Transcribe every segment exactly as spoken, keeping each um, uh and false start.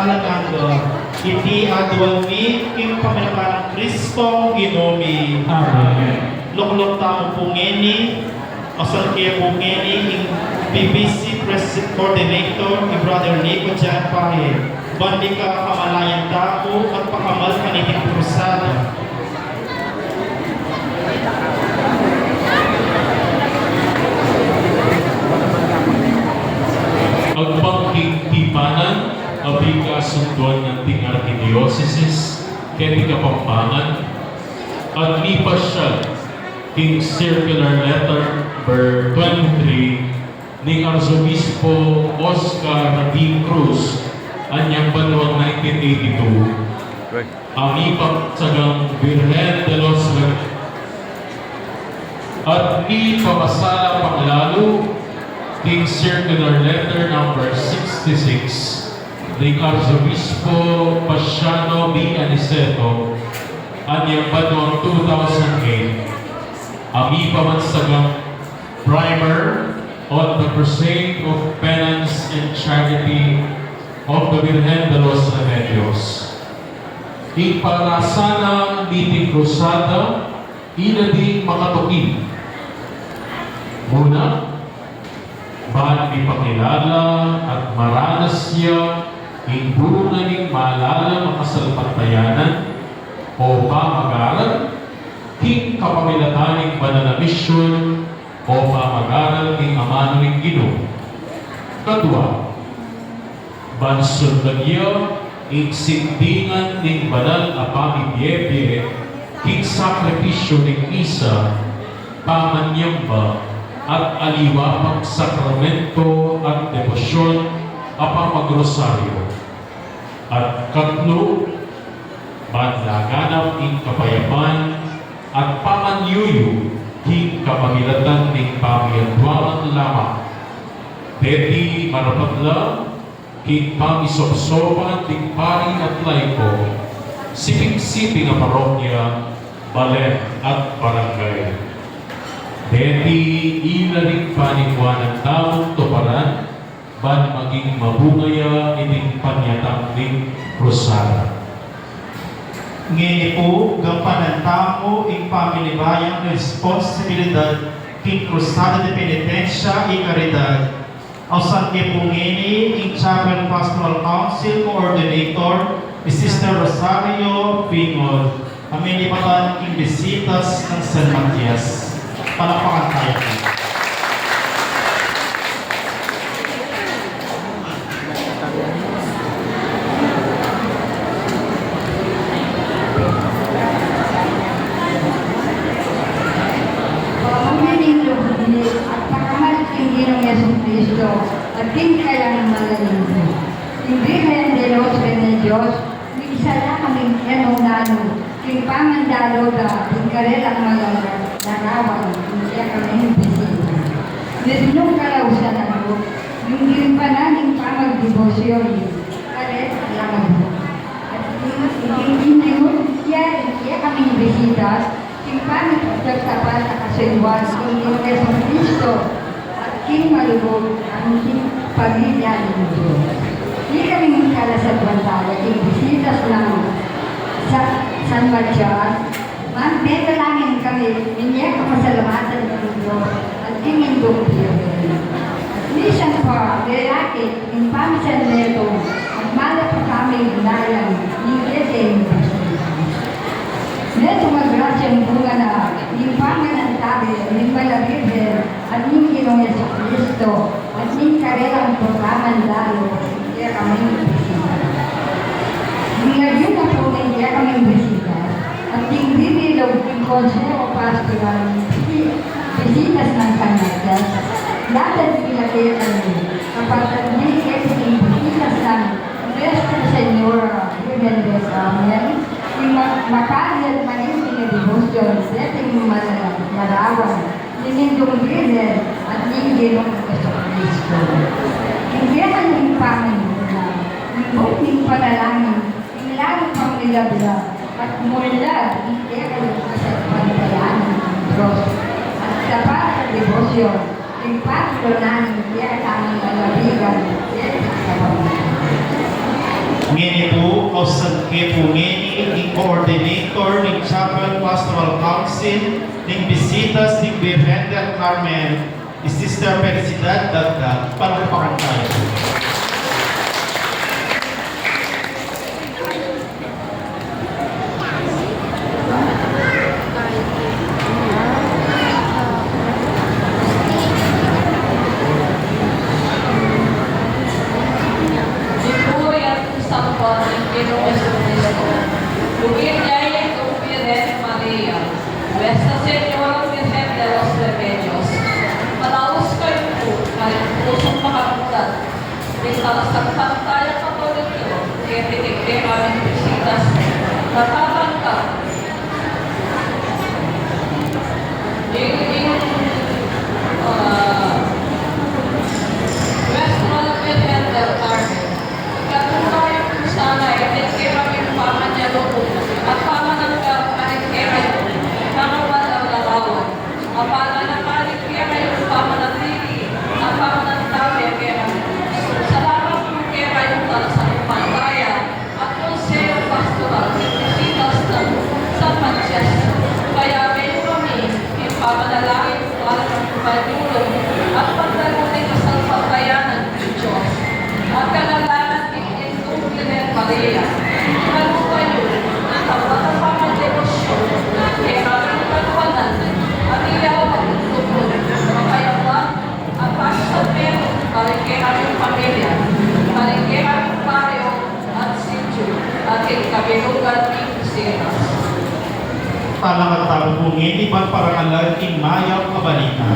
Alagad, iti aduan mi king pamilatan nang Kristong Ginu mi. Amen. Lukluk tamu pu ngeni, ausan ke pu ngeni ing P B C President Coordinator, i Brother Nico Jan Pahe, ban dika pamalayan tamu at pakamal kaniting krusada. Agpang king tipanan, abe kasunduan na ning Arkidiosesis keti Kapampangan, at mipasyal king circular letter number twenty-three ning Arzobispo Oscar D. Cruz, anyang banuang nineteen eighty-two, a mipamagsagang Birhen de los Remedios, at mipapasala pang lalu king circular letter number sixty-six ning Arzobispo Paciano B. Aniceto, anyang banuang two thousand eight, a mipamagsagang Primer on the Crusade of Penance and Charity of the Birhen de los Remedios. Ing parasanang niting krusada, ila ding makatuki. Muna, ban mipakilala at maranas ya ing bunga ning malalam a kasalpantayanan o pamagaran king kapamilatan ning banal a misyun o pamagaran ning amanu ning Ginu. Kadua, ban sundan ya ing sindingan ning banal a pamibie-bie king sakripisyu ning misa, pamanyamba, at aliwa pang sakramento at debosyun a pamagrosaryu. At katlu, ban laganap ing kapayapan at pamanyuyu king kapamilatan ning pamiaduan laman. Deti marapat la king pamisopsopan ding pari at laiko, siping-siping a parokya, balen at barangay. Deti ila ring panikuanan tamung tuparan, ban maging mabunga ya iting panyatang ning krusada. Ngeni pu, gampanan tamu ing pamilibayang responsibilidad king Cruzada de Penitencia y Caridad. Ausan ke pu ngeni ing Chaplain Pastoral Council Coordinator, i Sister Rosario Bingol, a menipatan king bisitas nang San Matias. Palakpakan tamu. Pamuli ning lugud mi at pakamal king Ginung Jesucristo at king kayang manalangin. Ing Birhen de los Remedios, migsala kaming enung nanu king pamandalu da king karelang malalang larawan king kekaming bisita. Mismung kalausan na ku, ning ginpanan ning pamagdebosyun, karet laman. At ing, ing, ing, ing, ing kekaming bisitas, king pamipagtatapat a kasunduan king Jesucristo at king malugud a king pamilya ning Dios. Di kaming kalasaduan daya king bisitas nang Sa-, San Matias, man, menalangin kami, minie kapasalamatan king Dios at king Indung Birhen. At misan pa, lalaki, ing pamisan metung, at malapit kami ignayan, ning kekeng bisitas. Metung a grasyang bunga na ning pamanantabe ning Mala Birhen at ning Ginung Jesucristo at ning karelang pamamandalu king kekaming bisitas. Ning lagyu na pu ning kekaming bisitas at ning bibilug king Konseho Pastoral ning bisi-, bisitas nang San Matias, latad mi la kekami, kapatad mi, keti king bisitas nang Nuestra Señora Virgen del Carmen, ing ma-, makaliat manenting a debosyun deting malalang larawan ning Indung Birhen at ning Ginung Jesucristo. Ing kekayung pamimuna, ing buk ning panalangin, ing lalu pang milabla at mulad ing kekayung kasalpantayanan king Dios at tapat a debosyun, ing patulonan ning kekayung lalawigan, keti Kapamilatan. Ngeni pu, ausan ke pu ngeni ing coordinator ning Chapel Pastoral Council ning bisitas ning Virgen del Carmen, i Sister Felicidad Dagdag, para pu pakanta. Ipuri at samba ning Ginung Jesucristo. Lugid ya ing Virgen Maria, Nuestra Señora Virgen de los Remedios. Malaus kayu pu, karing pusung makamulat. Ning talasalpantaya Katoliko, keti king kekami bisitas, natatanggap ing, ing, ah, Nuestra Virgen del Carmen. Ikatula yu pu sana iting kekaming pamanyalup at pamananggap karing kekayung nakapaglalawan. Apananakan kekayu ing pamanatili at pamanantabe kekami. Salamat pu kekayung talasalpantaya at Konseho Pastoral ning Bisitas nang San Francisco. Payabe yu kami king pamanalangin para king panyulung at pagdalu ning kasalpantayanan ning Dios at kagalakan ning Virgen Maria, ikalupa yu, ing kapatapanan debosyun, kekami ning kanuanan, at iyawad ing lugud, makayapan, at pasasabian, karing kekaming pamilya, karing kekaming baryo, at sitio, at king kabilugan ning Sierras. Talakad tamu pu ngeni ban parangalan ing Mayap a Balita.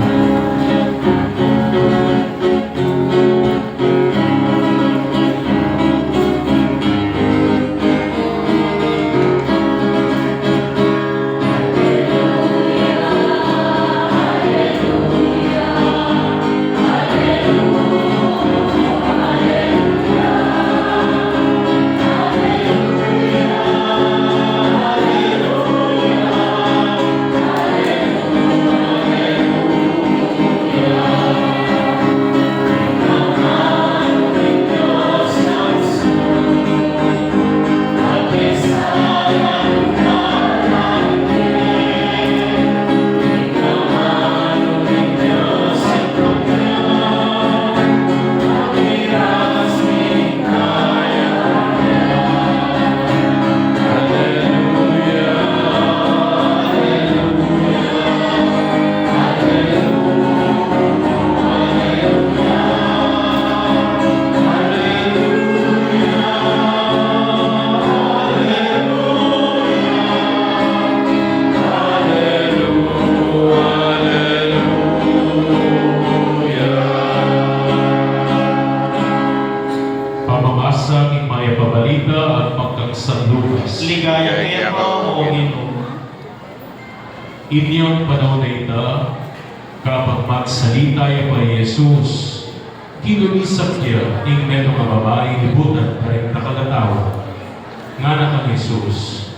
Pamamasa king Mayap a Balita alang kang San Lucas. Ligaya keka, O Ginu. Inyang panaun a ita, kapag magsalita ya pa i Jesus, kinulisap ya ing metung a babai libutan karing dakal a tau. Ngana kang Jesus,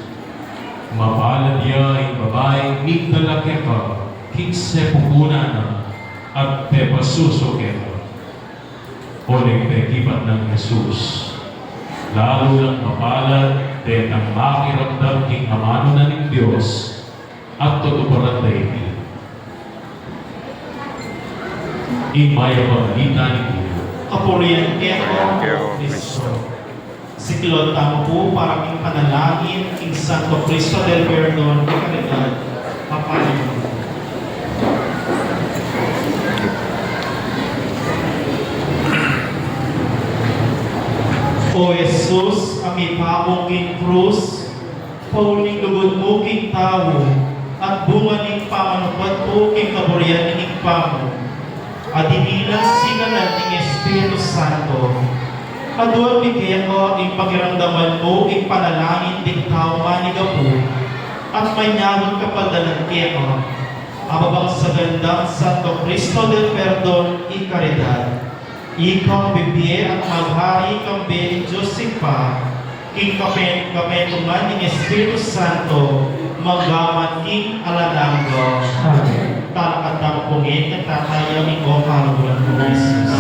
"Mapalad ya ing babaing migdala keka king sepupunan na at pepasusu keka." Uling pekibat nang Jesus, "Lalu lang mapalad detang makiramdam king amanu na ning Dios at tutuparan da iti." Ing Mayap a Balita ning Ginu. Kapurian keka, O Kristo. Siklaud tamu pu para king panalangin king Santo Cristo del Perdon y Caridad. Mapayo. O Jesus, a mipamung king krus, pauli ing lugud mu king tau, at bunga ning pamanupad mu king kaburian ning Ibpa mu, a dininan siganan ning Espiritu Santo. Aduan mi keka ing pakiramdaman mu ing panalangin ding tau manigapu, at manyawad kapaldanan keka, a babang sa gandang Santo Cristo del Perdon y Caridad. Ikang bibie at maghari kambe ning Dios Ibpa, king kapen-, kapentungan ning Espiritu Santo, magpaman king alang angga. Amen. Talakad tamu pu ngeni, tatamu ing o kaluguran nang Jesus.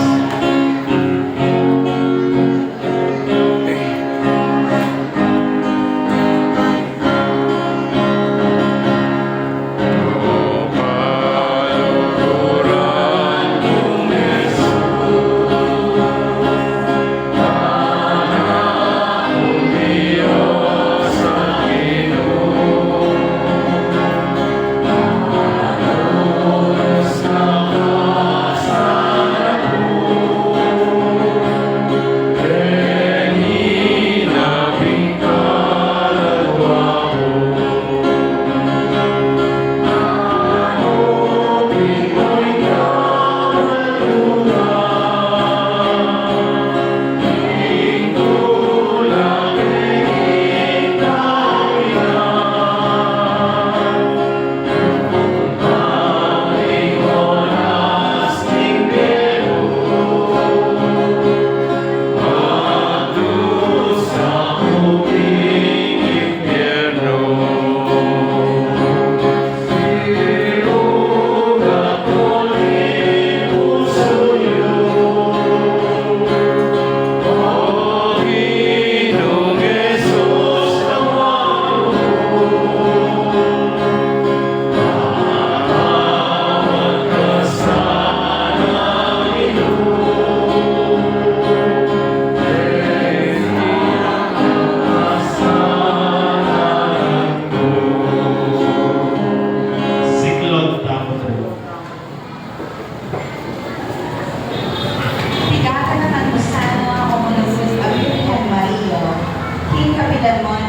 Damon,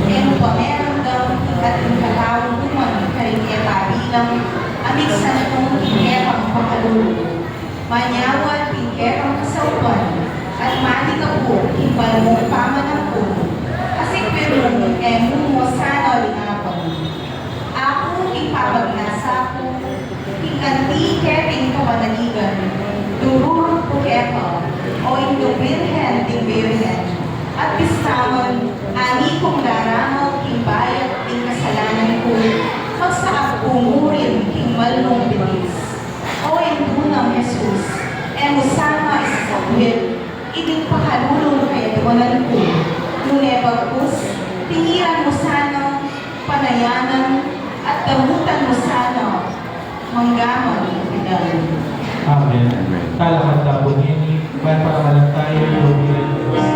e mu pa meramdam ing atin kataung kuman karing e pa bilang a miksantung king kekang pakalulu. Manyawad king kekang kasaupan, at mati ka pu king malmung pamanampun, a sikwi mung e mu mu sana lingapan. Aku king pamagnasa ku, king anti ke king kapanaligan, dururut ku keka, o Indung Birhen ding Birhen, at bistaman ani kung daramal king bayat ding kasalanan ku, magsaag ku mu rin king malmung bitis. O Indu nang Jesus, e mu sana isasakwil iting pakalulung kayadwanan ku, nune bagkus, tingiran mu sana, panayanan, at damutan mu sana, mangga man king pilan. Amen. Amen. Talakad ta pu ngeni, mayap a parangalan tamu ing lub ning Dios.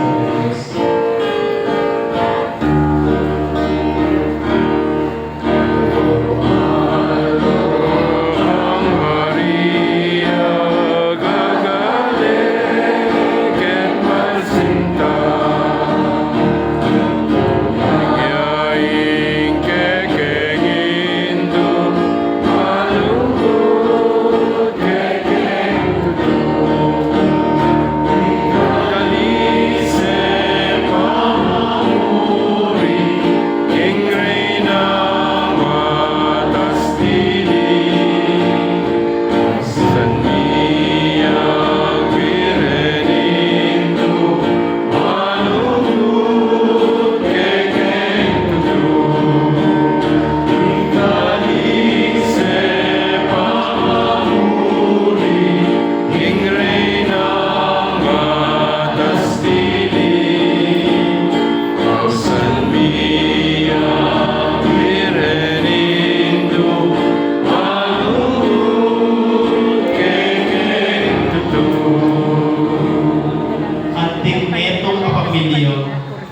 Anting metung a pamilya,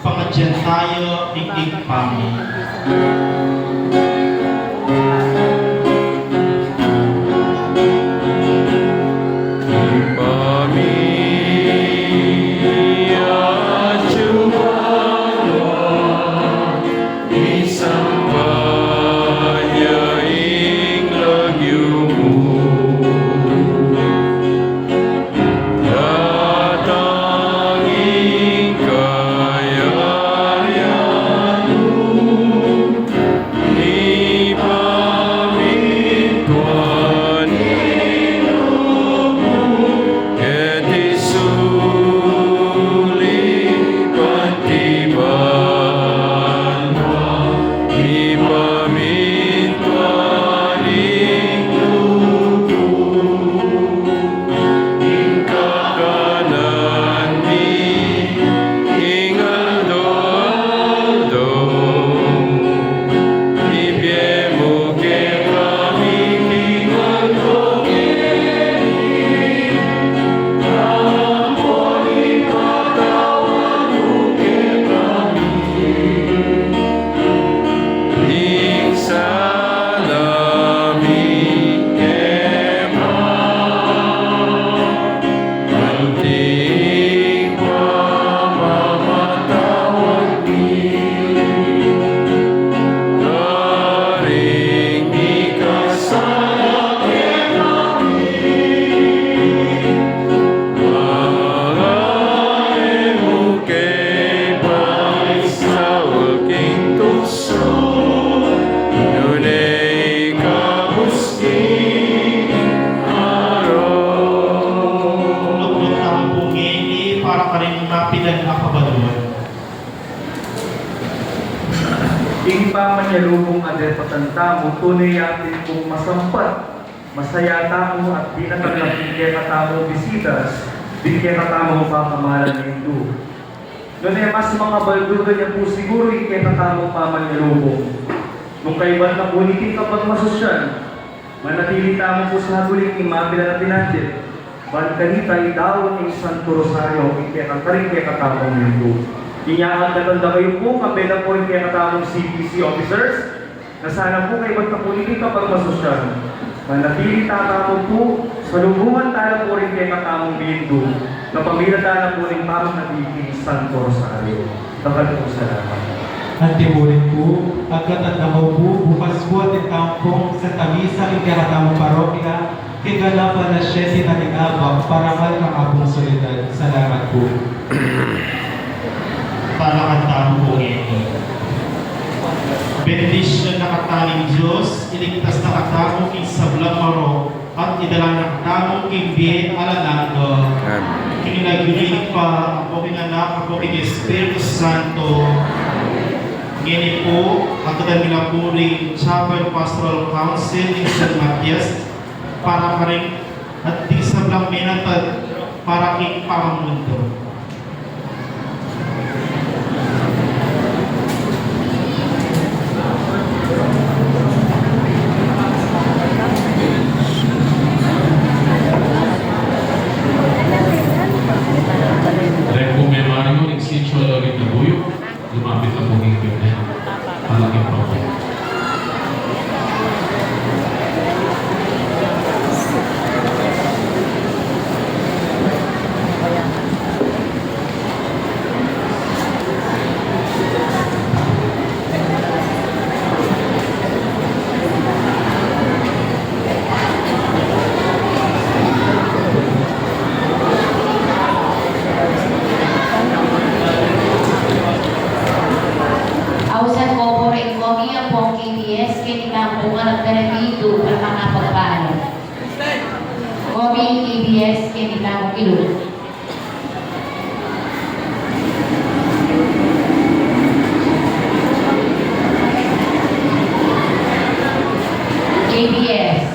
pangadyan tamu ing Ibpa mi. Ibpa mi, atsu ka banua, misamban ya ing lagyu mu. Datang ing kayarian mu, mipamintuan ing lub mu, keti sulip anti banua, mipamintuan ing lub mu. Ing kakanan mi king aldo-aldo, ibie mu kekami king aldo ngeni, ampon ipatawad mu kekami ing sala mi keka, anti ing pamamatawad mi karing mikasala kekami. Manga e mu ke paisaul king tuksu, nune ikabus king marok. Luglugan tamu pu ngeni para karing mapilan a kabaluan. Ing pamanyalubung a depatan tamu, tune ya pin pung masampat. Masaya tamu at dinatang na ing kekatamung bisitas, ding kekatamung pakamalan Indu. Nune mas makabaldugan ya pu siguru ing kekatamung pamanyalubung. Nung kaybat na pu niting kapagmasusyan, manatili tamu pu sa haguli king mapilan a binanggit, ban kanita idaun ing Santo Rosario king keka-, karing kekatamung Indu. Inya at natanda kayu pu, kambe na pu ing kekatamung C P C officers, na sana pu kaybat na pu niting kapagmasusyan, manatili tatamu pu, salubungan tana pu ring kekatamung Indu, kapamilatan na pu ning pamagnabi king Santo Rosario. Dapat pu salamat. Anti buring pu, agkat at nakaw pu, bukas pu atin tamu pung Santa Misa king kekatamung parokya, king ganap alas siyete na ning abak, parangal kang Apung Soledad. Salamat pu. Talakad tamu pu ngeni. Bendisyunan na katamu ning Dios, iligtas na katamu king sablang marok, at idala na katamu king bie alang angga. Amen. King lagyu ning Ibpa, ampo king Anak, ampo king Espiritu Santo. Ngeni pu, agkatan mi la pu ring Chapel Pastoral Council ning San Matias, para karing at ding sablang menatad para king pamamundu. Reng pu memoria ning Sitio Lolit na Buyuk. Lumapit na pu king Birhen. Palaking pa pu. Ausan ko pu ring komi ampong K B S, keni namung bunga na permitu para makapagpaalam. Komi K B S, keni namung kilu. K B S.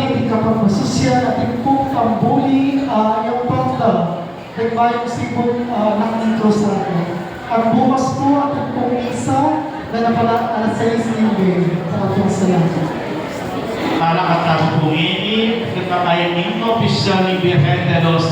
Iti kapagmasusian, atin pung tambuli, ah, yang banda, deng mayung simbol, ah, ng Rosario. At bukas po, atin pong misa na napala alas sais nuebe. Maraming salamat. Para katapos po ngeni, kapakayan ninyo, opisyal ni Birhen de los